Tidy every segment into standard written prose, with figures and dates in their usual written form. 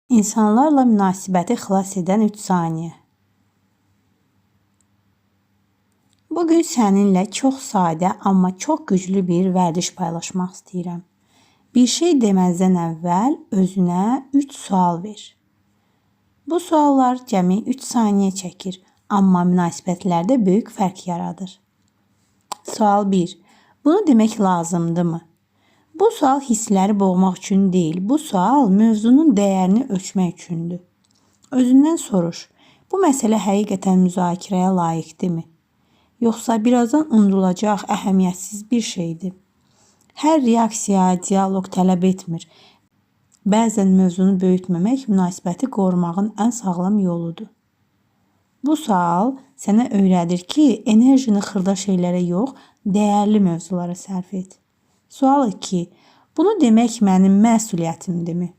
İnsanlarla münasibəti xilas edən 3 saniyə. Bugün səninlə çox sadə, amma çox güclü bir vərdiş paylaşmaq istəyirəm. Bir şey deməzdən əvvəl özünə 3 sual ver. Bu suallar cəmi 3 saniyə çəkir, amma münasibətlərdə böyük fərq yaradır. Sual 1. Bunu demək lazımdımı? Bu sual hissləri boğmaq üçün deyil, bu sual mövzunun dəyərini ölçmək üçündür. Özündən soruş. Bu məsələ həqiqətən müzakirəyə layiqdirmi? Yoxsa birazdan unudulacaq əhəmiyyətsiz bir şeydir? Hər reaksiya dialoq tələb etmir. Bəzən mövzunu böyütməmək münasibəti qorumağın ən sağlam yoludur. Bu sual sənə öyrədir ki, enerjini xırda şeylərə yox, dəyərli mövzulara sərf et. Sual 2. Bunu demək mənim məsuliyyətimdirmi?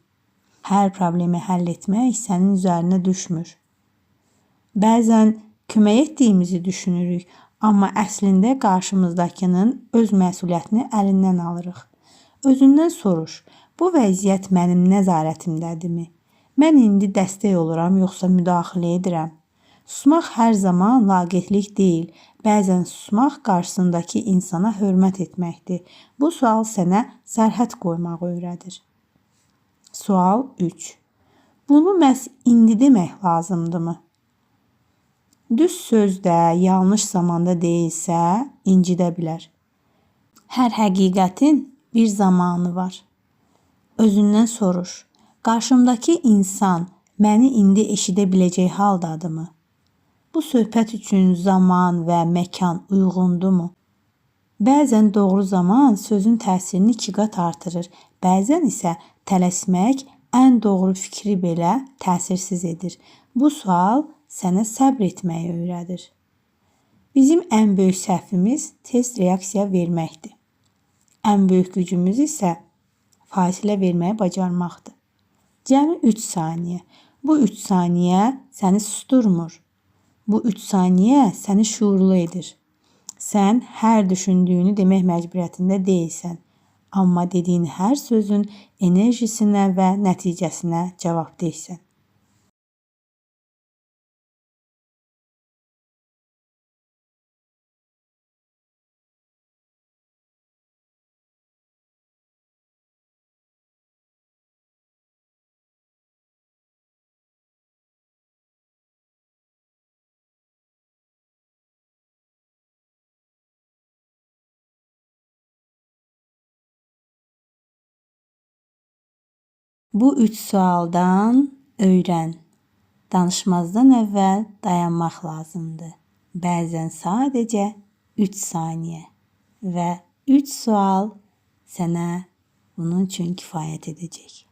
Hər problemi həll etmək sənin üzərinə düşmür. Bəzən kömək etdiyimizi düşünürük, amma əslində qarşımızdakının öz məsuliyyətini əlindən alırıq. Özündən soruş. Bu vəziyyət mənim nəzarətimdədirmi? Mən indi dəstək oluram, yoxsa müdaxilə edirəm? Susmaq hər zaman laqeydlik deyil. Bəzən susmaq qarşısındakı insana hörmət etməkdir. Bu sual sənə sərhəd qoymağı öyrədir. Sual 3. Bunu məhz indi demək lazımdımı? Düz söz də yanlış zamanda deyilsə, incidə bilər. Hər həqiqətin bir zamanı var. Özündən soruş. Qarşımdakı insan məni indi eşidə biləcək haldadırmı? Bu söhbət üçün zaman və məkan uyğundurmu? Bəzən doğru zaman sözün təsirini iki qat artırır. Bəzən isə tələsmək ən doğru fikri belə təsirsiz edir. Bu sual sənə səbr etməyi öyrədir. Bizim ən böyük səhvimiz tez reaksiya verməkdir. Ən böyük gücümüz isə fasilə verməyi bacarmaqdır. Cəmi 3 saniyə. Bu 3 saniyə səni susturmur. Bu 3 saniyə səni şuurlu edir. Sən hər düşündüyünü demək məcburiyyətində deyilsən. Amma dediyin hər sözün enerjisinə və nəticəsinə cavabdehsən. Bu üç sualdan öyrən. Danışmazdan əvvəl dayanmaq lazımdır. Bəzən sadəcə 3 saniyə və 3 sual sənə bunun üçün kifayət edəcək.